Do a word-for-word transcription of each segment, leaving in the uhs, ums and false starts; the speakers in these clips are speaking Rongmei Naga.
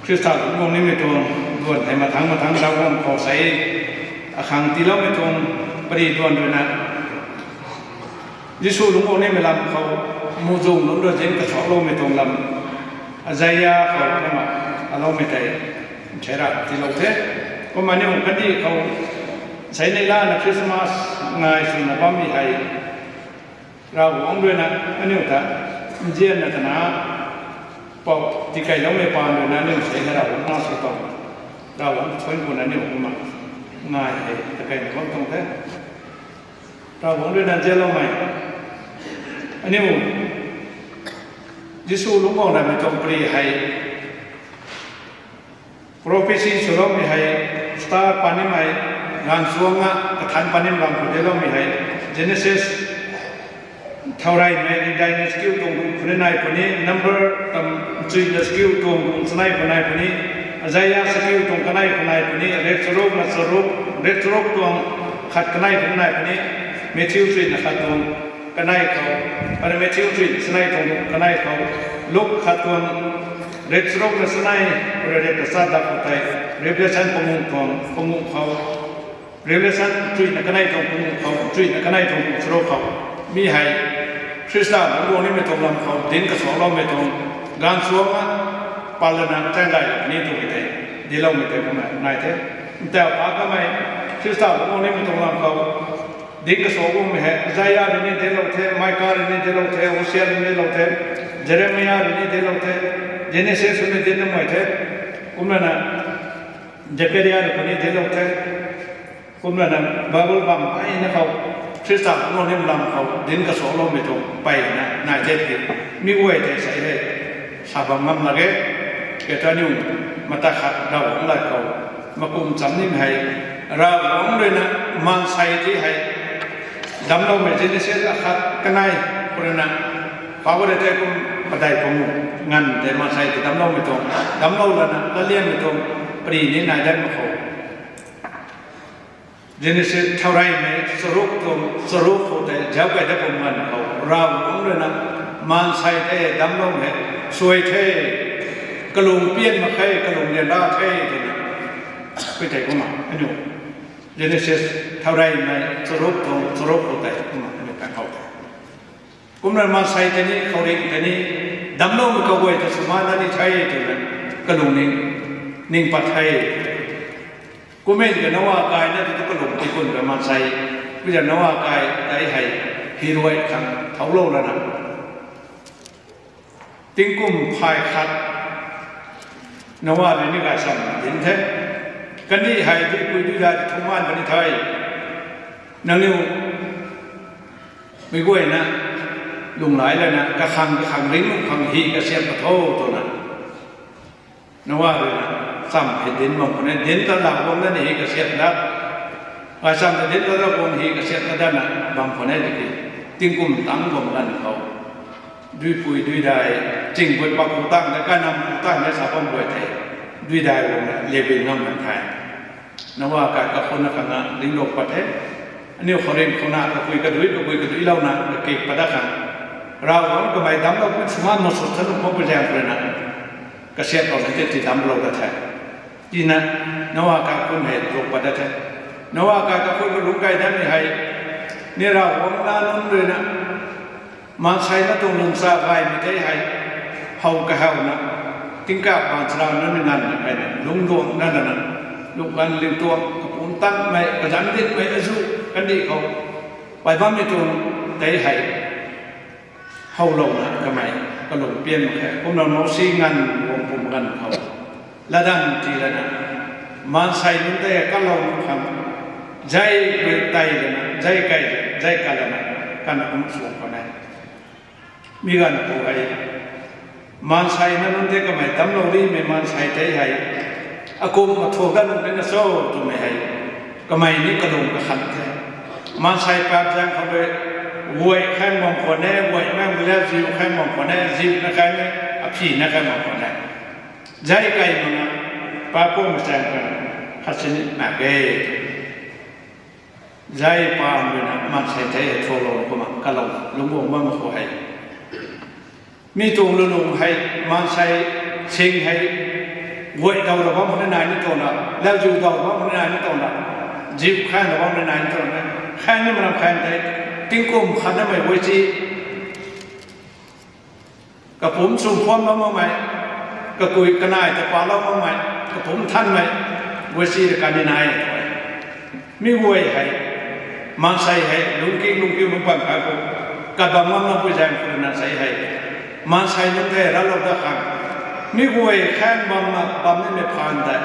Khrista lungc guang nimei tuang duan hei mathangc mathangc Ravguangc khou sei akhang tiiloumei tuang pary duan rui na, Jisu lungc guang nimei lam khou muhzwng lungc rui zin kasuakloumei tuang lam, Isaiah khou kumna aloumei tei nthei ra tiilou the. Kumna aniu kandih khou sei neihla na Christmas ngai swna bammei hei Ravguangc rui na aniu ta nzianna tana pou tikeiloumei paan rui na aniu sei na Ravguangc na sw tuang, Ravguangc thuanc khou na aniu kumna ngai hei takeina bam tuang the. Ravguangc rui na nzianloumei, aniu Jisu lungc guang namei tuang pary hei prophecy swloumei hei, star panimei, gaanchuang a kathanc panim lam khou deloumei hei, Genesis thaureymei, Reydai na skiu tuang ruh khou ni nai puni, Number tam chuina skiu tuang ruh chanei khou nai puni, Isaiah skiu tuang kanei khou nai puni, Rik charuk na charuk, Rik charuk tuang khat kanei khou ni nai puni, Matthew chuina khat tuang kanei khou, Matthew chuina chanei tuang ruh kanei khou, Luk khat tuang Rik charuk na chanei, rui rik na chat dak khou tei, Revelation panguh tuang panguh khou, Revelation chuina kanei tuang panguh khou, chuina kanei tuang panguh charuk khou, mi hei Khrista lungc guang nimei tuang lam khou dinc kasuakloumei tuang, gaanchuang a palana chaeng gay ni tuang tei, dincloumei tei kumna nai the. Ntau pa kamei Khrista lungc guang nimei tuang lam khou dinc kasuak guangmei hei Isaiah rui ni dinclou the, Micah rui ni dinclou the, Hosea rui ni dinclou the, Jeremiah rui ni dinclou the, Genesis rui ni dinc namei the. Kumna na Zechariah rui ni dinclou the. Kumna na Bible bam mpeyna khou Khrista lungc guang nimei lam khou dinc kasuakloumei tuang mpeyna nai the ki, mi guay tei sei hei sa bam ngam lak e. Kata niu mata khat Ravguangc lat khou makum cham nimei hei, Ravguangc rui na maansei ti hei damcloumei Genesis akhat kanei khou rui na, pa guay tei kum padeih panguh nganv tei maansei ti damcloumei tuang, damclou lana latliammei tuang pary ni nai dat mak khou Genesis thaureymei charuk tuang charuk khou tei zauc key dat pum nganv khou Ravguangc rui na maansei tei damclou hei suai the, kalung pian mak khe, kalung ryanra the twna, pui tei kumna aniu Genesis thaureymei charuk tuang charuk khou tei kumna aniu kan how the. Kumna maansei tei ni khouringh tei ni damcloumei kaguay ta swmaan dat ni the twna kalungning ning pat the. Kummei ka Noa kaina tu tu kalung tikunmei maansei, kuza Noa kai tei hei hiruai khang thouclou lana tingkum phay khat Noa rui ni gaychamv dinc the. Kandih hei duipui duidai thu maan puni the. Nangniw mei guayna lunghlaic lana kakhang kakhang ringc khang hi kasiam pat tho twna Noa rui na chamv hei dinc bam khou ne, dinc ta la guang na ni hi kasiam na, gaychamv ta dinc ta la guang hi kasiam na dana bam khou ne tiki, tingkum tangc bam ganv khou duipui duidai, ching gut bak pu tang de, kanam pu tang de sa bam guay the, duidai guang na liabin ngam kan the. Noa kai kakhunna khang na ringlou pat the. Aniu khouringh khou na kapui kadui kapui kaduilouna kakik pat dat khang, Ravguangc kamei damclou pu swmaan masut sa lung khou pu zaeng khou rui na kasiamhlouna tei ti damclou dat the. Tina Noa kaikhun hei lou pat dat the. Noa kai kaikhun khou lungc key datmei hei, ni Ravguangc nac nunc rui na maansei na tuang lungsa gaymei tei hei how kahawna, tingkauh baanchara nunc ni nganvna keyna lungcduang nganvna, lungc ganv lingtuang kapumc tanmei kazanc dinmei azuh kandih khou pay bammei tuang tei hei howlouna kamei kalung pian mak khe. Kumna Mousi nganv guang pum ganv khou latdanv tii lana maansei nunc tei kalou nunc khang zei rui tei lana zei key, zei key lana kana kum suang khou ne. Mi ganv khou hei maansei na nunc tei kamei damclou rimei maansei tei hei akum athuak dat nunc na cho twmei hei kamei ni kalung kakhan the. Maansei paap zaeng khou rui guay khaeng bam khwan e, guay maeng le ziu khaeng bam khwan e, ziuna khaeng e, aphina khaeng bam khwan e. Zei key mana paap kummei zaeng khou khat sini mak e. Zei paam rui na maansei tei hei thuaklou kumna kalou lungc guang bam khou hei mi tuang lulung hei maansei sing hei, guay daw ra bam khou ni nai ni tuang na, lauziu daw ra bam khou ni nai ni tuang na, ziu khaeng ra bam ni nai ni tuang na, khaeng ni maram khaeng tei, tingkum khat namei guay si, kapumc sw phuam bam makmei, kakui kanai ta palou makmei, kapumc thanmei, guay si ra kan ni nai tuang e. Mi guay hei, maansei hei lungking lungkiu lungc bam khat khou, kat bam ngam na pui zaeng khou na sei hei, maansei nunc the ralou dat khang, mi guay khaeng bam na bam nimei phaan tei,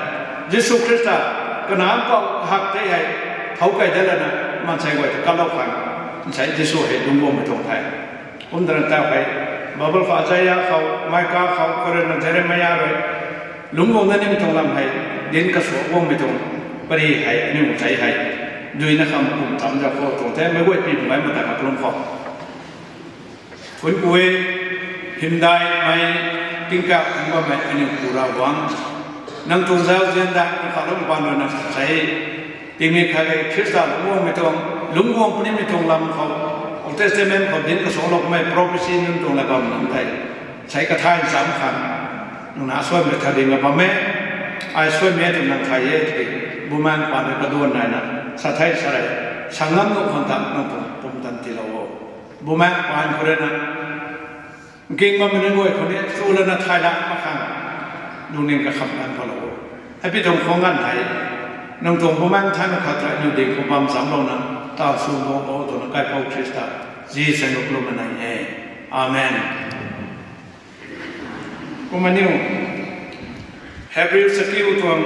Jisu Khrista, Kanac Mpouh kahak tei hei, thow kei dat lana maansei guay ta kalou khang, nsei Jisu hei lungc guangmei tuang the. Kum tana tau hei, Bible khou Isaiah khou, Micah khou, khou rui na Jeremiah rui, lungc guang dat nimei tuang lam hei, dinc kasuak guangmei tuang, pary hei aniu sei hei, duina kham kum tam zau khou tuang the, meic guay pi bam gay mata kha kalum khou. Phun ku e, hymdaihmei, tingkauh thangc bammei aniu Pu Ravguangc, nang tuang zauzian dai, nang kha lungc bam rui na sei, tingmik khat e Khrista lungc guangmei tuang, lungc guang punimei tuang lam khou, Old Testament khou dinc kasuaklou kamei prophecy nunc tuang la bam nunc tei, sei kathay ncham khang, nang na suaimei tha ding la bam e, ai suaimei tw nang thay e tiki, Bumaengh Paan rui kaduan naina, sa thei sa rei, sa ngam nuh khang ta nang tuang pumtan tiilou o. Bumaengh Paan khou rui na, nking bammei nunc guay khou ni, chu lana thay lak mak khang, lungning kakham kan palou o. Hei pi tuang khwang ganv hei, nang tuang Bumaengh Nthanmei khat rui aniu ding khou bam chamclouna, taw sw bo bo twna Kaipouc Khrista, Jisu zanc khou kalum nai e. Amen. Kumna aniu, Hebrew chakiu tuang,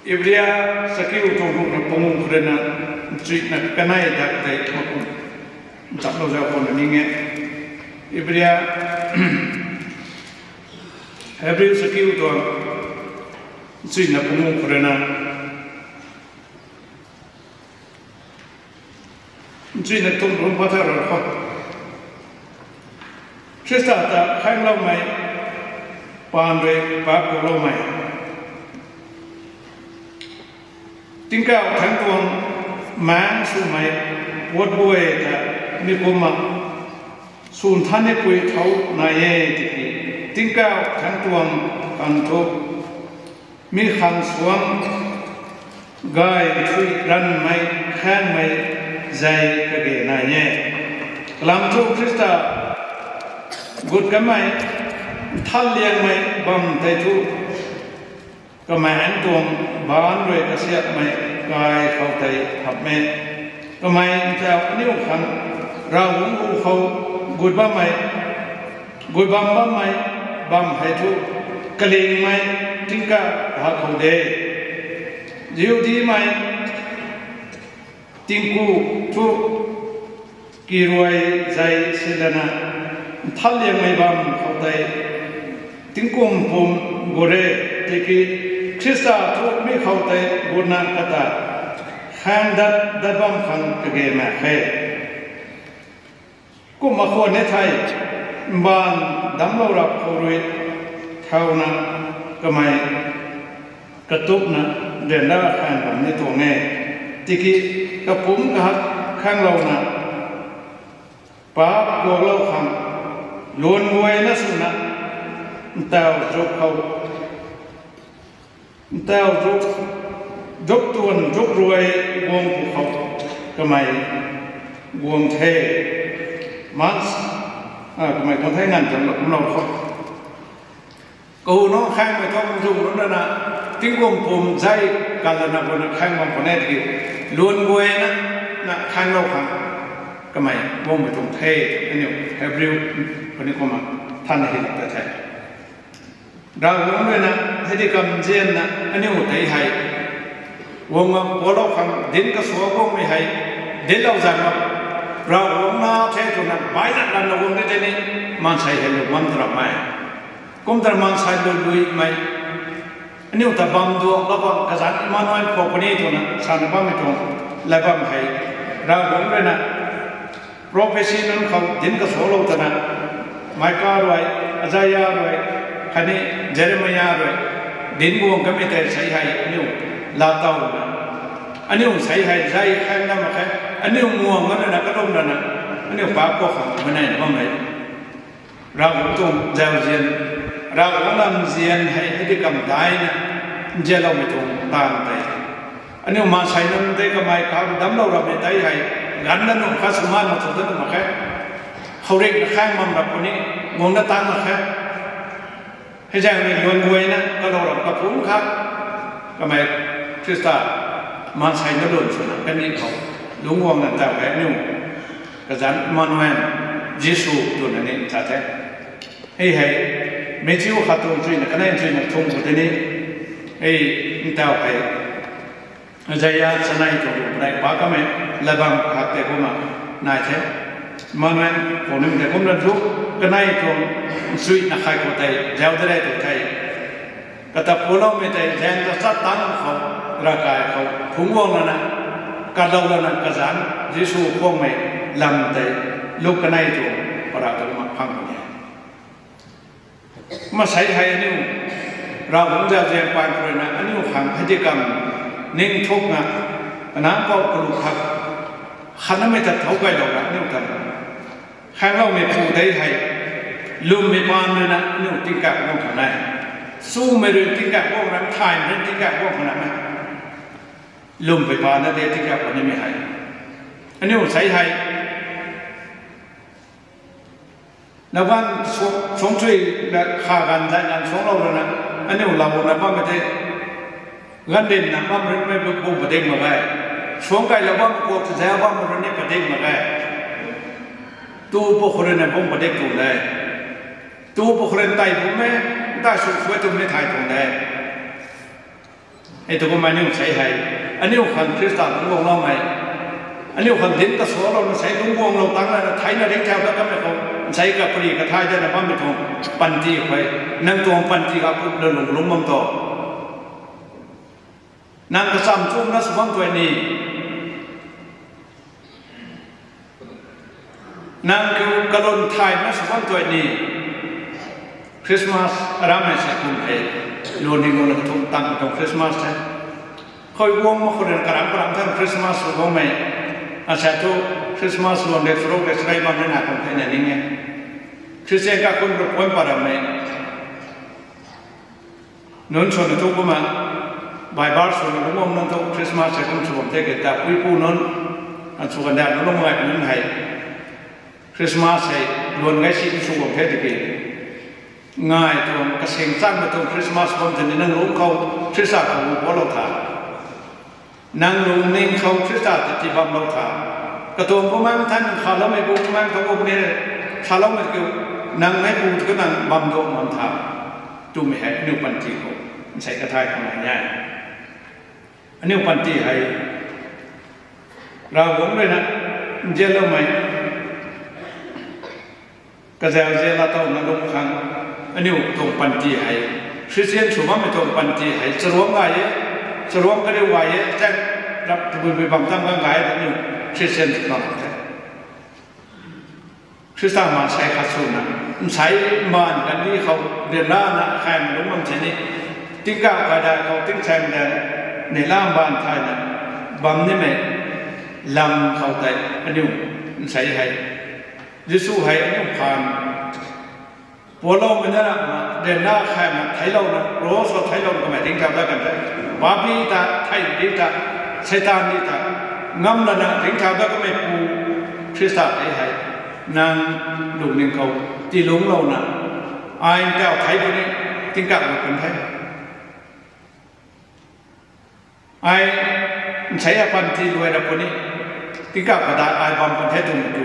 Ibria chakiu tuang ruhna panguh khou rui na, nchuina kanei dak tei makum, nchamlou zau khou na ning e. Ibria, Hebrew chakiu tuang, nchuina panguh khou rui na, nchuina tum rum patha rui khou, Khrista ta khaengloumei, paan rui paap kuakloumei, tingkauh thangc tuang maengc swmei puat guay ta mi kumna swn than nipui thow nai e tiki, tingkauh thangc tuang kan thu mi khang suang gay thui ranvmei khaengmei zei kage nai e. Kalam thu Khrista gut kanmei, nthanliangmei bam tei thu, kamei ntuang baanc rui kasiamhmei kai khou tei hap e. Kamei ntauh aniu khang Ravguangc hu khou gut bammei, gut bam bammei bam hei thu, kalingmei tingkauh kahak khou de, Jihudimei tingku thu kiruai zei silana, nthanliangmei bam khou tei tingkum pum gut e, tiki Khrista thu mi khou tei gutna kata khaeng dat dat bam khang kage mak khe. Kumna khwan e thei, mbaanv damclou rap khou rui thauna kamei katupna ryanra khaeng bam ni tuang e. Tiki kapumc kahak khaenglouna, paap kuaklou khang, luan guayna swna, ntauh zuk khou, ntauh zuk, zuk tuan zuk ruai guang pwkhou, kamei guang the, mas, a, kamei guang the nganv tangv lou kumlou khou, kahu nunc khaengmei thu kung zung nunc rana, tingkum pum zei kalana guna khaeng bam khwan e tiki, luan guayna, na khaenglou khang, kamei guangmei tuang the, aniu Hebrew, kaniw kumna thanna hi lak ta the. Ravguangc rui na, hei di kamzianna, aniu tei hei, guang ngam pualou khang dinc kasuak guangmei hei, dinclou zan ngam, Ravguangc na the twna baizat lanna guang di tei ni, maansei hei lungc bam ta ramei. Kum tana maansei luluimei, aniu ta bam duaklou bam kazanc Emmanuel khou puni twna sana bammei tuang, lat bam hei, Ravguangc rui na, prophecy nunc khou dinc kasuaklou twna, Micah rui, Isaiah rui, khatni Jeremiah rui, dinc guang kamei tei sei hei aniu laa tawna, aniu sei hei zei khaeng na mak khe, aniu muang nganvna kalum rana, aniu paap kuak khang manei na bammei, Ravguangc tuang zauzian, Ravguangc lam nzian hei hei di kam daina nzianloumei tuang taanv tei, aniu maansei nunc tei kamei kha damclou rammei tei hei, ganv na nuh kha swmaan mak thu dat nuh mak khe. Khouringh na khaeng bam rap puni, guang na tang mak khe. Hei zaeng ni luan guayna kalou ram kaphungc kha, kamei Khrista maansei na luan swna kaniw khou lungc guang na taw hei aniu kazanc Emmanuel, Jisu twna ni ta the. Hei hei Matthew khat tuang chuina kanei chuina thum khou tei ni, hei ntaw hei Isaia chanei tuang ruh kanei pa kamei latbam hak tei kumna nai the. Emmanuel khou nim tei kumna Luk kanei tuang chuina khat khou tei zauc de re tw the. Kata puloumei tei zaeng ta chat tang khou, ravkai khou phungc guang lana, katlou lana kazanc Jisu khwangmei lam tei Luk kanei tuang para ta kumna phang puni e. Maansei hei aniu Ravguangc zauzian paan khou ruina aniu khang hei di kam ningthukna, kanac khou kalu khat khatnamei ta thau kailou ra aniu ta khaengloumei pu tei hei lwmmei paan ruina aniu tingkak guang khang e. Chumei rui tingkak guang ra, thaymei rui tingkak guang khang e. Lwmpui paan na de tingkak guang nimei hei aniu sei hei nac ganv suangchui na kha ganv zai nang suangclou lana, aniu launa bammei tei, ganvdin na bammei rui mei bung padik mak ge. Suangc kailou bam khou tazau bammei rui ni padik mak ge. Tu pwkhou rui na bung padik tuang de. Tu pwkhou rui tei bum e, ntai sw suai twmei thay tuang de. Hei tu kumna aniu sei hei, aniu khang Khrista lungc guangloumei, aniu khang dinc kasuaklouna sei lungc guanglou tang lana theina ringcthau dat kamei khou, sei kapri kathai dana bammei tuang panty khou, nang tuang panty kha kum lun lung lungc bam tu, nang kacham chumna sw bam tuai ni, nang kiu kalun thaymei sw bam tuai ni. Christmas arammei sei kum hei, lun ning luna kathumh tang tuang Christmas the. Khou guang mak khou rui karam karam thang Christmas sw guangmei, asei thu Christmas lun de charuk de charei bam ni na kum thena ning e. Christian kakun rui puan parammei nunc swna thu kumna, Bible swna lungc bam nunc thu Christmas hei kum sw bam the ke ta puipu nunc, an sw kanda nunc lungc gay nunc hei Christmas hei luan gay si sw bam the tiki, ngai tuang kasing changmei tuang Christmas bam tei ni nang lungc khou Khrista khou gu palou tha, nang lungning khou Khrista ta tii bamlou tha, katuang bumaengc than khaloumei bumaengc khou gu ni, saloumei kiu, nang hei pu tu nang bam du bam tha, twmei hei aniu panty khou nsei kathay khang nai e. Aniu panty hei Ravguangc rui na nzianloumei, kazauzian laatowna lungc khang, aniu tuang panty hei, Christian sw bammei tuang panty hei charuangc gay e, charuangc kariu gay e, chaeng rap tabui bui bam tang gang gay e ta aniu Christian sw bam the. Khrista maansei khat swna, nsei mbaanv kandih khou ryanrana khaymei lungc bam sini, tingkauh kaidai khou tingsaeng dan neihla mbaanv thayna bam nimei lam khou tei aniu nsei hei, Jisu hei aniu phaan pualoumei na rana ryanna khayna theiclouna, cross khou theiclouna kamei ringcthau dat kan the. Papi ta, theihmei ta, Seitaan ni ta ngam lana ringcthau dat kameipu Khrista tei hei, nang lungning khou tiilungclouna, ai ntaw thei puni, tingkauh mak kan the. Ai nsei apanty luai ra puni, tingkauh kada ai bam kan the twmei tu,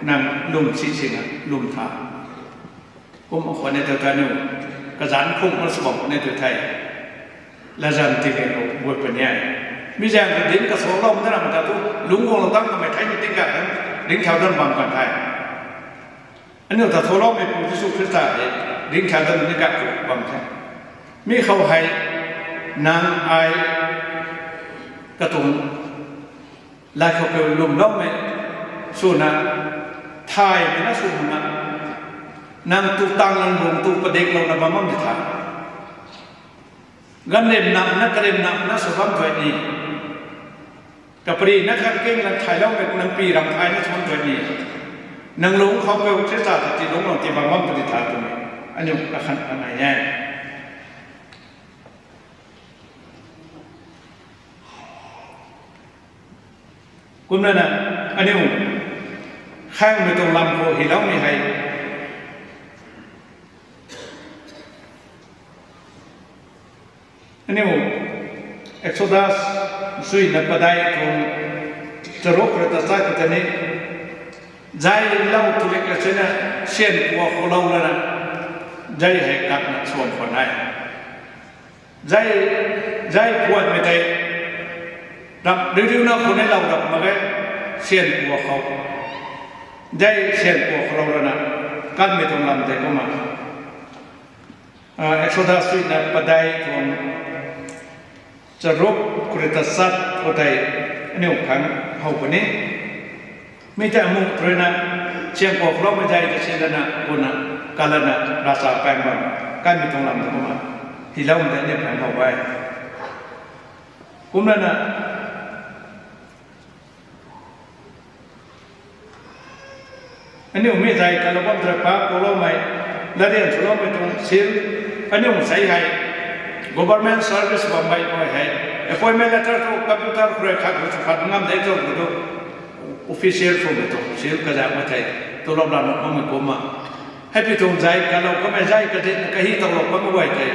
nang lwm si sina lwm tha. Kum khwan e tu ta niu, kazanc khum na sw bam khwan e tu thei, latzan tingmei khou guay puni e. Mi zaeng ta dinc kasuakloumei na ram ta thu, lungc guanglou tang kamei theimei tingkauh kan, ringcthau dat bam kan the. Aniu ta tholoumeipu Jisu Khrista hei ringcthau dat ni kak bam the. Mi khou hei, nang ai katuang lay khou kiu lwmloumei swna, thaymei na swna, nang tu tang nang bung tu padiklouna bam bam di tha. Ganvrimnamna karimnamna sw bam tuai ni, kaparina khat kingna thayloumei nang pi ram thayna sw bam tuai ni, nang lungc khou kiu Khrista ta tiilungclou ti bam bam tu di tha twmei aniu kakhan kanei e. Kumna na, aniu khaengmei tuang lam khou hyloumei hei, aniu Exodus suina padeih tuang charuk rui ta sa kata ni, zai lou tulik ka sina syan kua khou lou lana, zai hei katna suan khwan e. Zai, zai puanmei tei, rap riu riuna khou ni lou rap mak ge, syan kua khou. Zai syan kua khou lou lana, kanmei tuang lam tei kumna. Exodus suina padeih tuang charuk khou rui ta sat khou tei aniu khang how puni. Mi tei amu ruina, syan kua khou loumei zai ta si lana, kumna, kalana, ravcha paeng bam, kanmei tuang lam ta kumna, hyloumei tei aniu khang how e. Kumna na, aniu mi zai kalou bam tei pa kouloumei, larian swloumei tuang seal, aniu sei hei, government service bammei mei hei, appointment letter tu computer khou rui khat khou sw khat ngam de tu tu, official swmei tuang seal kazak mei tei, tulop lana bammei kumna. Heipi tuang zai kalou kamei zai kadit kahi talou kamei guay tei,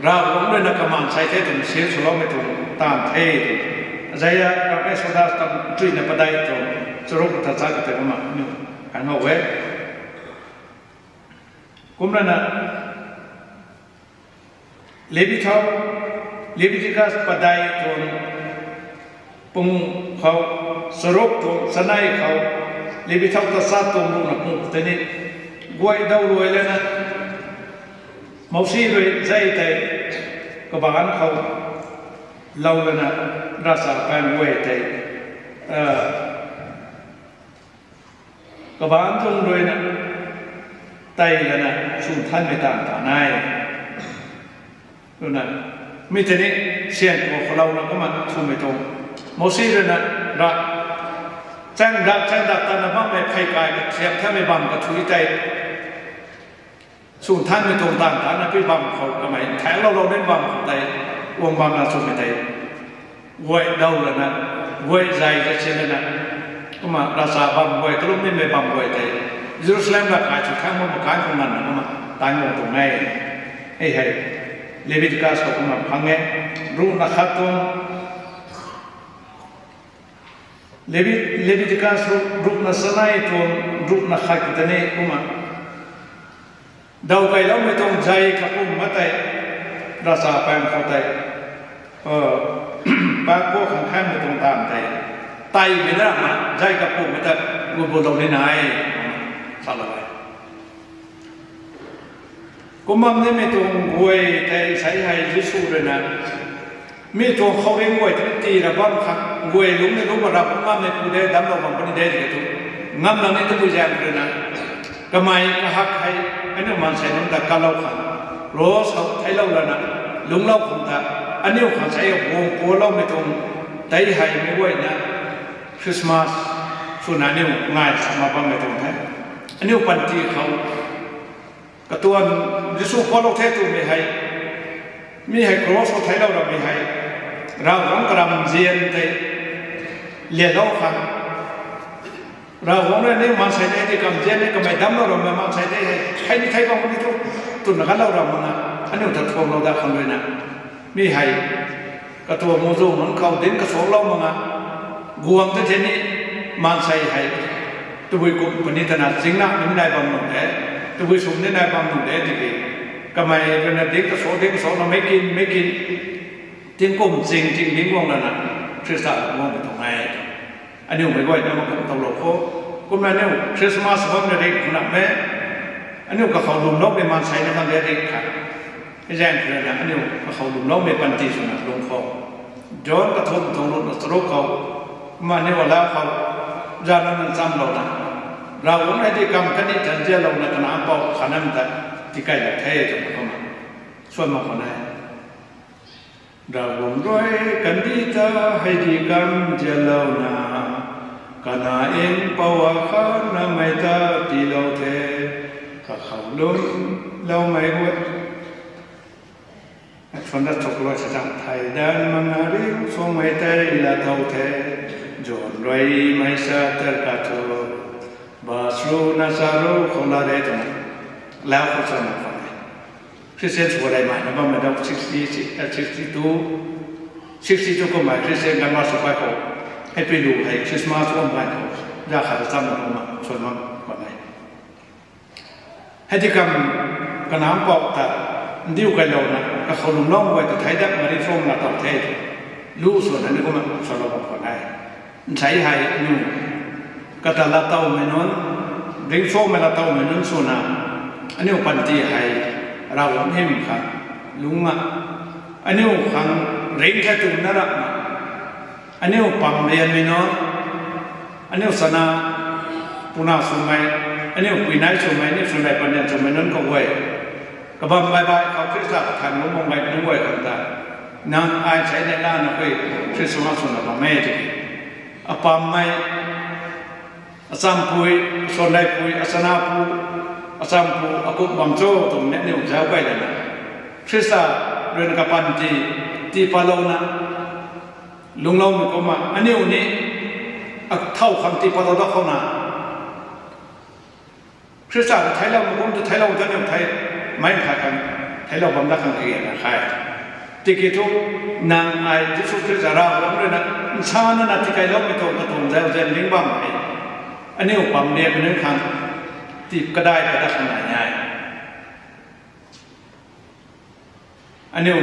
Ravguangc ruina kamaan sei the twna seal swloumei tuang taanv the tw. Zai a, Exodus tam chuina padeih tuang charuk ta sa kata kumna aniu khang how e. Kumna na, Levi thau, Leviticus padeih tuang pung khou, charuk tuang chanei khou, Levi thau ta sa tuang ruhna pung tei ni, guay daw ruai lana, Mousi rui zai tei kabaanc khou lou lana, ravcha paeng guay tei, kabaanc tuang ruina, tei lana, sw thanmei taanv ta nai. Twna, mi tei ni, syan kua khou louna kumna swmei tuang, Mousi ruina, ra, chaeng dak chaeng dak tana bammei phey kai kathiak thanmei bam kathui tei, sw thanmei tuang taanv tana pui bam khou kamei thaengloulou ni bam khou tei, guang bamna swmei tei, guay daw lana, guay zai ta si lana, kumna ravcha bam guay, kalum nimei bam guay tei, Jerusalem ravkai sw thaeng bam makanv khou nganvna kumna taanv guang tuang e. Hei hei, Leviticus khou kumna phang e, ruhna khat tuang, Levi-, Leviticus ru-, ruhna chanei tuang, ruhna khat kata ni kumna, daw kailoumei tuang zai kapumc ma tei, ravcha paeng khou tei, pa kua khang khaengmei tuang taanv tei, teimei na ma zai kapumc ma ta, gubulou ni nai, salou e. Kumna nimei tuang guay tei sei hei Jisu ruina, mi tuang khouringh guay tei tii ra bam khang, guay lungc ni lungc ra bam ngam ni pu de, damclou bam puni de tiki thu, ngamna ni tabui zaeng ruina, kamei kahak hei, aniu maansei nunc ta kalou khang, ros khou theiclou lana, lungclou khang ta, aniu khang sei guang pualoumei tuang, tei hei mei guayna, Christmas swna aniu ngai sa mak bammei tuang the. Aniu panty khou, katuan Jisu pualou the twmei hei, mi hei cross khou theiclou ramei hei, Ravguangc karamzian tei lialou khang, Ravguangc rui aniu maansei tei ti kamzian ni kamei damclou ramei maansei tei hei, thei ni thei bam ni thu, twna kalou ram makna, aniu ta thuaklou dat khang ruina, mi hei, katuang muzu nunc khou dinc kasuaklou makna, guang tei the ni, maansei hei, tabui kum puni tana zingna ni nai bam nuh de, tabui sum ni nai bam nuh de tiki, kamei ruina dinc kasuak dinc kasuakna meic kin meic kin, tingkum ching ting ding guang lana, Khrista guangmei tuang e. Aniu mei guayna mak kum towlou khou, kumna aniu Christmas bam na rik khou na me, aniu kakhou lwmloumei maansei na khang de rik kha, hei zaeng khou ruina aniu kakhou lwmloumei panty swna lung khou, John kathumh tuang ruhna charuk khou, kumna aniu alau khou, zana nang chamlouna, Ravguangc hei di kam kandih ta nzianlouna kanac pou khanam ta tikailou the twna kumna, suan mak khwan e. Ravguangc rui kandih ta hei di kam nzianlouna, kanac pou akhatnamei ta tiilou the, ka Lum, loumei guay. Suan dat chuk lou sa chang thei dan mak na riu suangmei tei laa tow the. John rui mei sa ter ka cho. Ba sru na sa ru khou la re twna. Lau khou sa na khou ne. Christian sw rei mai na bam na dam sixty, sixty two, sixty two kum mai Christian kan ma sw kai khou. Happy lu hei Christmas kum mai khou. Ja khat cham na kum ma suan mak khou ne. Hei ti kam kanam pau ta ndiu kailouna kakhou lungloumei guay ta thei dat mari phone na tau the. Lu sw na ni kumna sw lou bam khou nai. Nsei hei aniu kata laa towmei nunc, ringcsuangmei laa towmei nunc swna aniu panty hei Ravguangc hym kha lungna aniu khang ring khe twna rapna aniu pam rianmei nunc, aniu sana puna swmei, aniu pui nai swmei, aniu sundai pandian swmei nunc khou guay. Kabam bai bai khou Khrista kathan lungc bam bai nunc guay khang ta. Nang ai sei nei lana khui Christmas swna bam e tiki. Apammei, achampui, asandaipui, asanapu, achampu, akum bam cho twmei aniu zauc gay lana. Khrista rui na kapanty, tii patlouna, lungloumei kumna, aniu ni, athau khang tii patlou dat khouna. Khrista ta theicloumei kum ta theiclou ta niu thei, mei khat khang, theiclou bam dat khang kage na khe. Tiki thu, nang ai Jisu Khrista Ravguangc rui na, nsana na tikailoumei tuang katuang zauzian ling bam e. Aniu pam rianmei nunc khang, tii kadai kadat khang nai e. Aniu,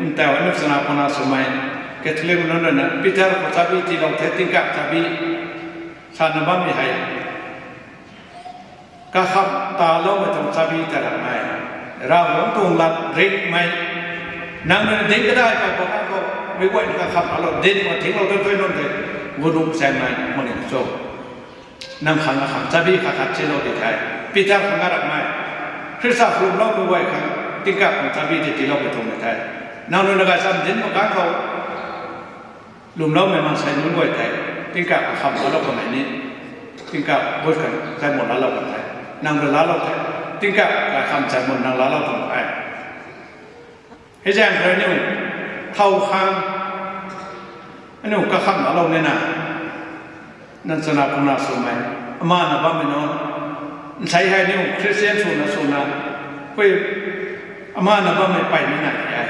ntau aniu sana puna swmei, Catholic nunc rui na, Peter khou chabi tiilou the, tingkak chabi, sana bammei hei. Kakham taloumei tuang chabi ta ramei. Ravguangc tuang lat ringhmei. Nang rui na dinc kadai kai pa kan khou, mei guay na kakham talou, dinc ma thinglou tei tei nunc tei, gunung saeng nai, maning cho. Nang khang, akhang chabi khat khat silou di the. Peter khang a ramei. Khrista khou lungloumei guay khang, tingkak khang chabi tei tiiloumei tuang di the. Nang rui na gaychamv dinc mak kan khou, lungloumei maansei nunc guay tei, tingkak akham laalou kanmei ni, tingkak but khang zai mun laalou kan the. Nang rui laalou the, tingkak akham zai mun nang laalou tuang the. Hei zaeng khou aniu, thau khang, aniu kakham laalou nina, nang chana puna swmei, amana bammei nunc, nsei hei aniu Christian swna swna, khui amana bammei pey nina e.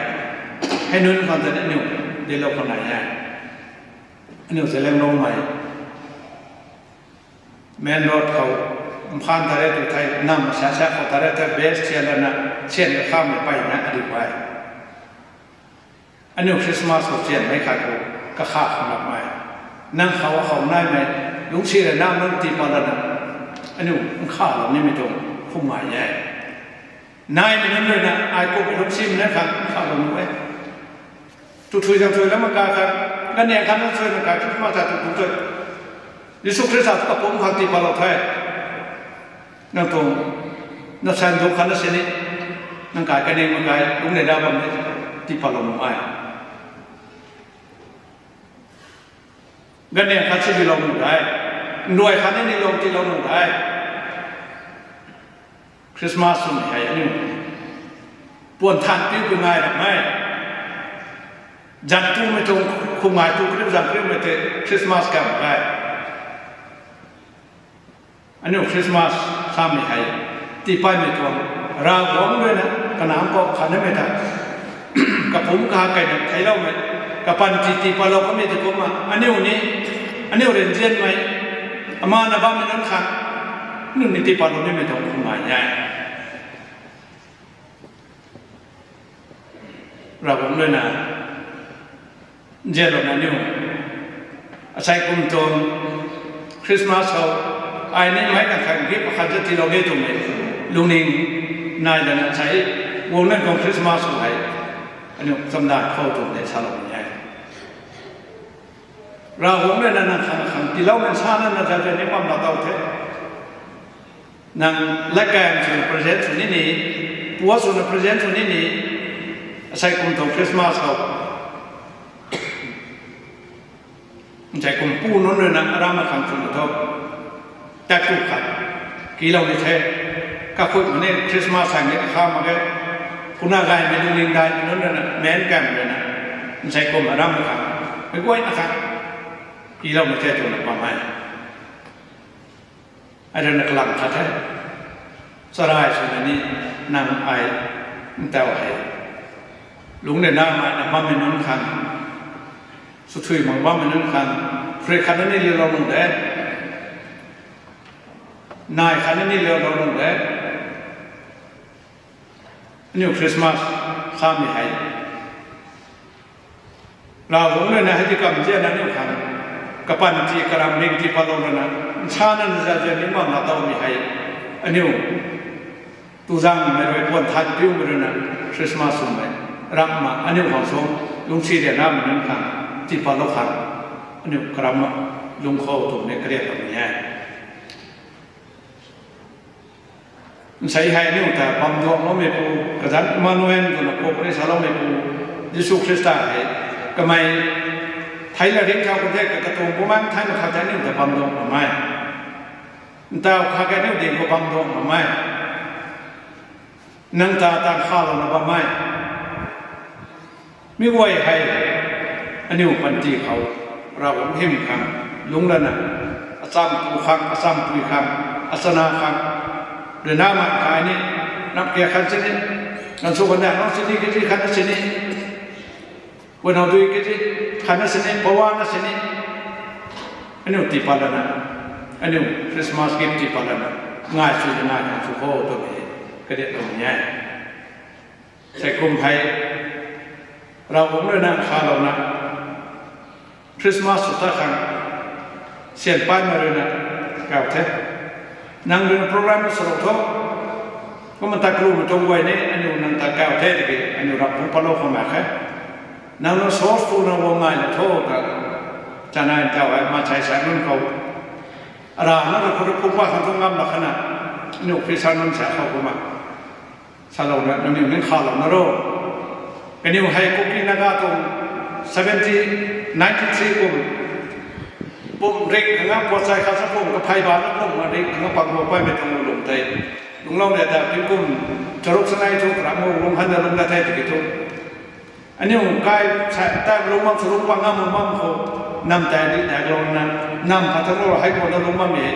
Hei nunc khang ta aniu, dilou khou nai e. Aniu Zeliangrongmei main road khou, mphan tare tu thei, nam sa sa khou tare thei, base thian lana, thian kakhamei peyna adi pai. Aniu Christmas khou thianmei khat khou, kakha khang rapmei. Nang khou akhou naimei, lungcsi rui nam nunc tii pat lana, aniu nkhalou nimei tuang, khum ngai e. Naimei nunc rui na, ai kummei lungcsimei nunc khang nkhalou nuh e. Tu thui zang thui lam mak kai khat, kaniang khat nunc thui mak kai, Christmas ta tu tu tei. Jisu Khrista kapumc khang tii patlou the. Nang tuang, na san du khat na sini, nang kai kaniang mak kai, lungc nei da bam ni, tii patlou nuh e. Kaniang khat si bilou nuh de. Nruai khat ni ni lou tiilou nuh de. Christmas swmei hei aniu puan than piu pi ngai ramei. Zan tumei tuang khum ngai tu kriu zan kriumei tei Christmas kam gai. Aniu Christmas samei hei, tiipaimei tuang, Ravguangc rui na, kanamv pou khatnamei ta, kapumc kaha kaina theicloumei, kapanty tii patlou kamei tei kumna, aniu ni, aniu rinzianmei, amana bammei nunc khang, aniu ni tii patlou nimei tuang khum ngai e. Ravguangc rui na, nzianlouna aniu, asei kum tuang Christmas khou, ai ni meic kang khang gift akhat za tiilou de twmei, lungning nai lana asei, guang nunc tuang Christmas khou hei, aniu chamdan khou tuang de saloumei e. Ravguangc rui na nang khang khang tiiloumei nsana na zauzian ni bam laa tow the. Nang latkaeng swna present sw nini, pua swna present sw nini, asei kum tuang Christmas khou. Asei kum pu nunc rui na aram akhang swna tho. Tat tu khat, kilou ni the. Kakhut mani Christmas hei ni kha mak ge. Puna gaymei lungning daihmei nunc rui na, men kam rui na, nsei kum aram kha, mei guayna kha, tiiloumei the twna bam e. Ai rui na kalam khat the. Charai swna ni nang ai ntau hei lungc rui na mei na bammei nunc khang, swthui mak bammei nunc khang, phurik khat na ni liulou nung de, nai khat na ni liulou nung de. Aniu Christmas khamei hei Ravguangc rui na hei ti kamzianna aniu khang kapanty karam ring tii patlou lana, nsana na zazian ni bam na tawmei hei, aniu tuzangmei rui puan than piumei rui na, Christmas swmei ramh ma aniu khang suang lungcsi rianamei nunc khang tii patlou khang, aniu karam ma lungc khou twmei kariak kamei e. Nsei hei aniu ta bam duangloumeipu, kazanc Emmanuel twna kou puni saloumeipu, Jisu Khrista hei kamei thei la ringcthau kan the, ka katuang bumaengc thei na khat tei aniu ta bam duang bam e. Ntau kha ke aniu ding khou bam duang bam e. Nang ta tang khalouna bam e. Mi guay hei aniu panty khou Ravguangc hym khang lungc lana, acham pu khang, acham pui khang, achana khang, rui na man kha ni, nap kia khan sini, ganv sw ganv na nang sini, kiti khat na sini, guanhau dui kiti khat na sini, pawana sini, aniu tii pat lana, aniu Christmas gift tii pat lana, ngai sw nai khang sw kho twmei kariak kamei e. Sei kum hei Ravguangc rui na khalouna, Christmas sw ta khang syan paimei rui na kau the. Nang rui na program swlou tho. Kumna ta kalumei tuang guay ni aniu nang ta kau the tiki aniu rap phungc patlou khang mak khe. Nang na source puna guang ngailou tho ta, chanei ntau hei maansei sa nunc khou, arana rui khou rui phungc pat khang thu ngam lak khana, aniu officer nunc sa khou kumna salouna nangniw ning khalouna ro. Kaniw hei Kuki Naga tuang seventy, ninety three kum, pum rik khang a puatchai khat sa pum kaphey bana pum rik khang a pakgua paimei tuang lung tei, lungclou le ta tingkum charuk sanei thu karam lung han da lung da the tiki thu, aniu kai sa ta lung bam sw lung bam ngam bam khou, nam tei di dailouna, nam khat tha lou hei kuana lung bammei,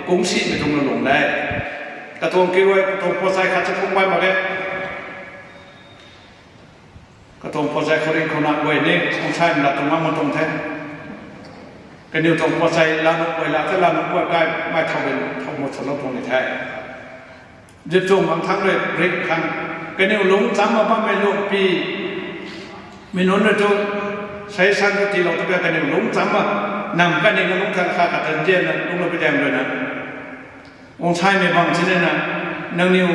kungsimei tuang lung de. Katuang kiu e, katuang puatchai khat sa pum bai mak ge. Katuang puatchai khou ring khou na guay ni, kungsaimei la tuang ngam tuang the. Kaniw tuang puatchai lanuk guay la the, lanuk guay kai mei thau bin thau mut salou tuang ni the. Zip tuang bang thangc rui rik khang, kaniw lungc cham ma bammei lungpi, mi nunc rui tu, sei san tu tiilou tu ka kaniw lungc cham ma, nam kaniw na lungc than kha khat tan zianna lungclou pi daeng rui na, kungsaimei bam sinina, nangniw,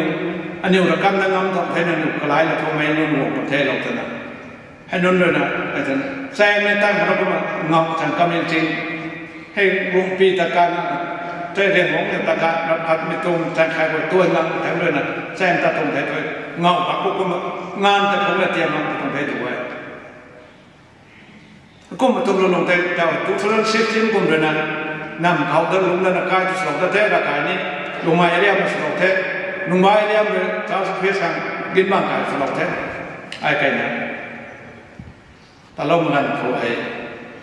aniw ra kam na ngam tuang the, nangniw kalai la thumei nunc guang tuang the lou twna, hei nunc rui na, hei tan, chaengmei tan khou na kumna ngau tan kaming ting, hei lungpi ta kan, tei rian lungc ta kan, rap khatmei tuang tan khai guay tuan ngam thangc rui na, chaeng ta tuang the tu, ngau bak khou kumna, nganv ta khou na tiam ngam tuang the tu e. Kumna tuang lou lung tei, tau two thousand sixteen kum rui na, nam khou ta lungc lana kai tu swlou ta the, Rakai ni, Lungmei area mei swlou the, Lungmei area mei church office khang, gin bang kai swlou the, ai kaina. Talou maganv khou hei,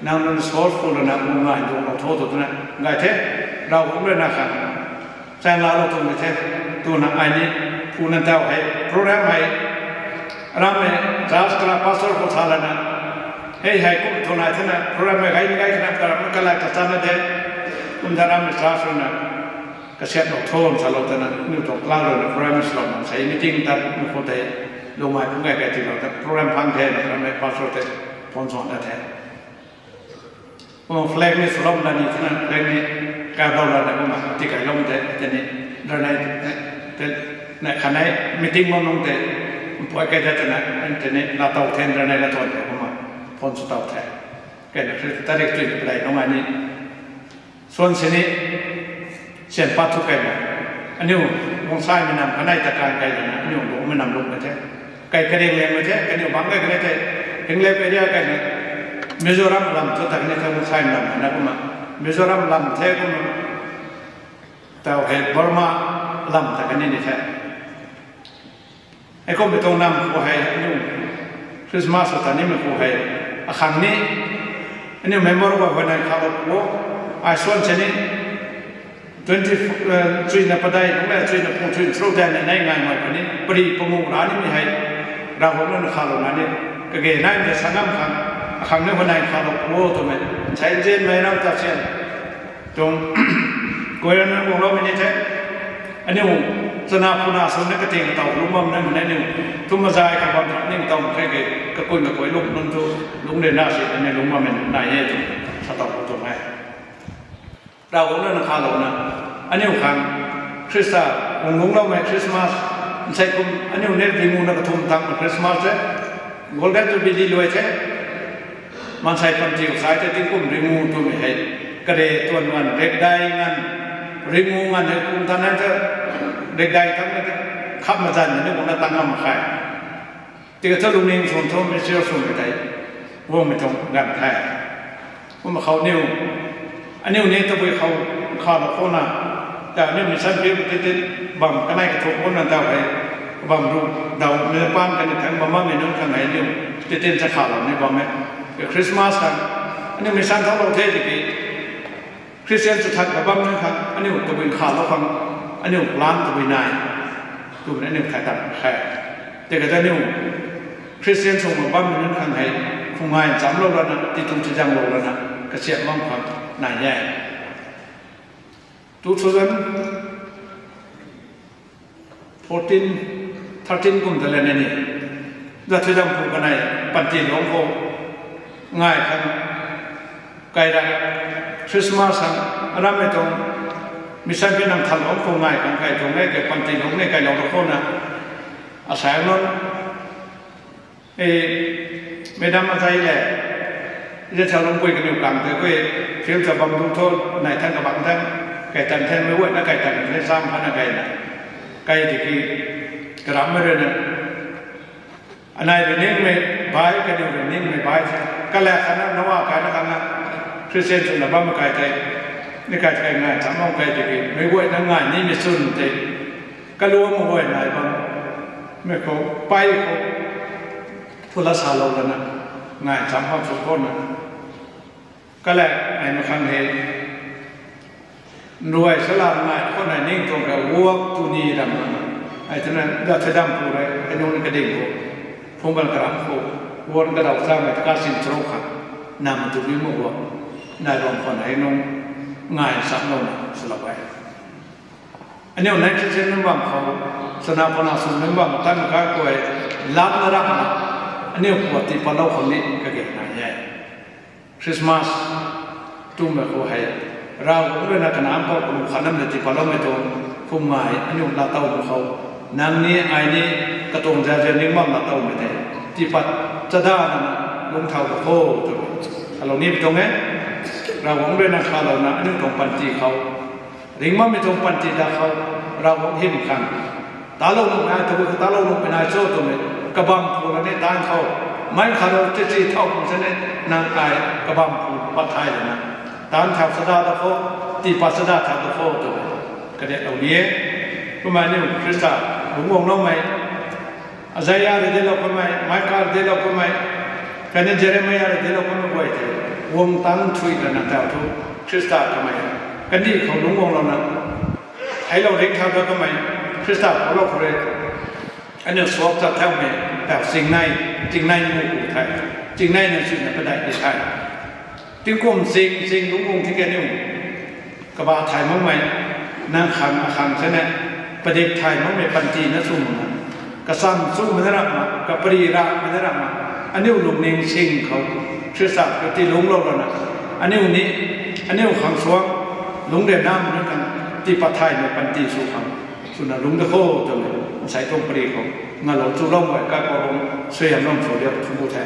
nang nunc source phu lana kum ngai duanglou tho tu twna, ngai the, Ravguangc rui na khang, chaeng laalou tuang ni the, twna ai ni, phu nan tau hei, program hei, arammei, church kala pastor khou tha lana, hei hei kum thu nai thena, program hei gay ni gay thena, karam kalai kachanna de, kum ta arammei church rui na, kasiatlou tho, salou tana, niw tuang klang rui na program swlou na, sei meeting tat, mi khou tei, Lungmei phung gay kai tiilou ta, program phang the, na arammei pastor tei, phone swan ta the. Kumna flag ni swlou na ni thena, flag ni kailou lana kumna, tikailou tei, tei ni, ranei, tei, na khanei, meeting bam nung tei, mpui kai ta twna, tei ni, laatow the, ranei laatow the kumna, phone sw tow the. Kaina, tarik tui palei nung ai ni, swan sini, syan pat thu kaina, aniu, guangsaimei nam kanei ta kan kai lana, aniu lungmei nam lungmei the. Kai kariang liangmei the, kaniw bang kai kanei the, Henglep area kaina, Mizoram lam thu ta kanei the, guangsaimei nam na kumna, Mizoram lam the kumna, tau hei Burma, lam ta kani ni the. Heikumhmei tuang nam khou hei aniu Christmas ta nimei khou hei akhang ni aniu member khou huayney khalou pu o. Ai suan sini twenty, chuina padeih nunc le chuina pung chuina charuk daeng nei nai ngaymei puni pari panguh ra nimei hei Ravguangc nunc khalouna ni kage naimei ta sa ngam khang akhang ni huayney khalou pu o twmei nsei nzianmei ram ta sian tuang kuay rana guangloumei ni the. Aniu chana puna sw na kating kataw lungc bam na mei aniu thum mazai khou bam ning taw mak khe ke kakun kakuay lungc nunc thu lungc rana si aniu lungc bammei nai e tw sa taw tuang e. Ravguangc nunc khalouna aniu khang Khrista guang lungcloumei Christmas nsei kum aniu ni ringuna kathum tangmei Christmas e. Golden Jubilee luai the. Maansei panty khou sai the tingkum ringu twmei hei kare tuan nganv rekdai nganv ringu nganv hei kum tan the rekdai tang the khap mazan ni kumna tang ngam mak khe. Tiki thu lungning swn thu mei sir swmei tei guangmei tuang ganv the. Kumna khou niu aniu ni tabui khou khalou khouna ta aniu mission field tei tei bam kanei kathuk kumna daw hei kabam ru daw mei paan kani thang bam bammei nunc khang hei aniu tei tin cha khalou ni bam e. Christmas khang aniu mission thaulou the tiki Christian sw that kabam nunc khang aniu tabui khalou khang aniu plan tabui nai twmei aniu thay tan khe. Tiki ta aniu Christian sw bammei nunc khang hei khung ngai nchamclou lana titu tizaenglou lana kasiam bam khang nai e. Two thousand fourteen, thirteen kum ta lana ni Dathuidampu kanei panty lungc khou ngai khang kai ra Christmas khang arammei tuang mission pi nam than lungc khou ngai khang kai tuang e ke panty lungc ni kailou ra khouna asai nunc e madam azei le ze thau lungpui kaniw kang tei khui field ta bam du thu nai than kabang than kai tan than mei guayna kai tan the sam phana kaina kai tiki karammei rui na anei rui ningmei bai kaniw rui ningmei bai the kala khana nawa kaina khana Christian swna bammei kai tei ni kai kai ngai cham bam kai tiki mei guayna ngai nimei chwn tei kaluangmei guay nai bam mei khou pei khou phula salou lana ngai cham bam sw khona kala ai makhang hei nruai sala ngai khou nai ning tuang kha guak tu ni ram na ai twna Dathuidampu rui ai nunc kading khou phung gan karam khou guan kadaw chamei ta kasin charuk kha nam tu ni mak guak nai bam khou nai nung ngai cham louna swlou e. Aniu nai Christian nunc bam khou chana pana sw nunc bam tan kha kuay lam na ram na aniu khou tii patlou khang ni kage nai e. Christmas twmei khou hei Ravguangc rui na kanamv khou kum khatnamei tii patloumei tuang phum ngai aniu laatowmei khou nang ni ai ni katuang zaza ning bam laatowmei tei tii pat chadana lungc thau ta kho tw kalou ni tuang e. Ravguangc rui na khalouna aniu tuang panty khou ringc bammei tuang panty da khou Ravguangc hym khang talou nuhmei nai tabui khou talou nuhmei nai cho twmei kabam phu la ni taanv khou mei khalou tei chi thau kum sini nang ai kabam phu pat thay lana taanv thau chada ta kho tii pat chada thau ta kho twmei kadiatlou ni e. Kumna aniu Khrista lungc guangloumei Isaiah rui dinclou kanmei, Micah rui dinclou kanmei, khatni Jeremiah rui dinclou kanmei guay tei guang tang thuy lana tau thu Khrista kamei kandih khou lungc guanglouna theiclou ringc thau ta kanmei Khrista khou lou khou rui aniu suak ta thaumei tau chingnei, chingnei mu ku the, chingnei na swna padeih di the. Tingkum ching ching lungc guang tiki aniu kaba thay makmei nang khang akhang sini padik thay makmei panty na sw makna kacham chumei na ramh na kapari ramhmei na ramh na aniu lungning sing khou Khrista khou tii lungclou lana aniu ni aniu khang suang lungc rian namei nunc khang tii pat thaymei panty sw khang swna lungc da kho twmei nsei tuang pari khou ngalou chulou mei kaipouc lung suaihiamlou sw diak thumh bu the.